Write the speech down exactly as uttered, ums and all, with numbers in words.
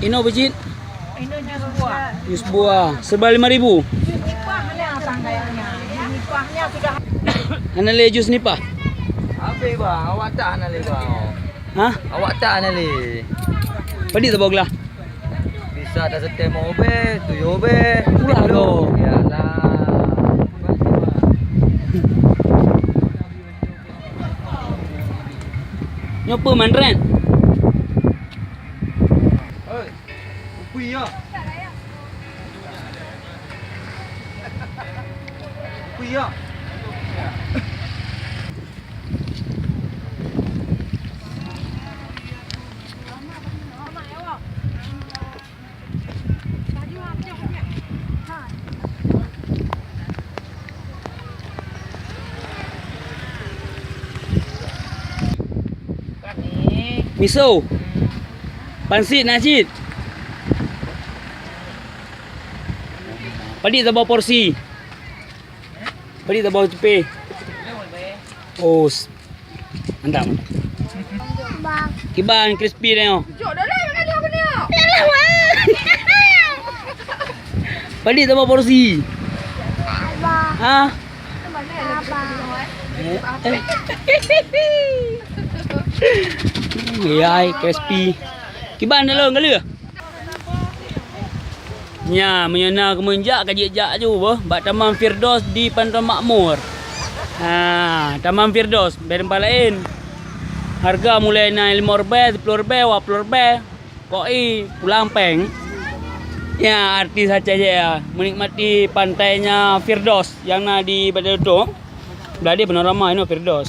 Inoe beucit? Inoe jus buah. Jus buah. Serba lima ribu? Jus nipah nya sang kayaknya. Jus nipah nya sudah. Hana lé jus nipah? Habis, bang. Awak tak hana lé, bang. Hah? Awak tak hana lé. Padit saboh glah? Bisa dah setem obeh, tujuh obeh. Pula tu. Yalah. Nyoe peue mandarin? Oi, kupi ya. Kupi ya. Miso. Pansit na cit. Padit saboh porsi? Padit saboh cupie? Oh, s-, mantap, mantap. Kiban crispy tengok. Jok dah lah, makan dulu aku tengok. Padit saboh porsi? Ha? Eh, eh. Yai, crispy. Kiban dah lôn kali. Nya, meunyoe na keumeung jak, ka jeuet jak aju beuh, bak Taman Firdaus di Panton Makmur. Ha, Taman Firdaus, bèk teumpat laén. Hareuga mulai na limong ribèe, siploh ribèe, dua ploh ribèe. Kok i pulang péng. Nya, artis Aceh Jaya, menikmati pantainya Firdaus nyang na di Banda Doto. Blah di panorama inoe Firdaus.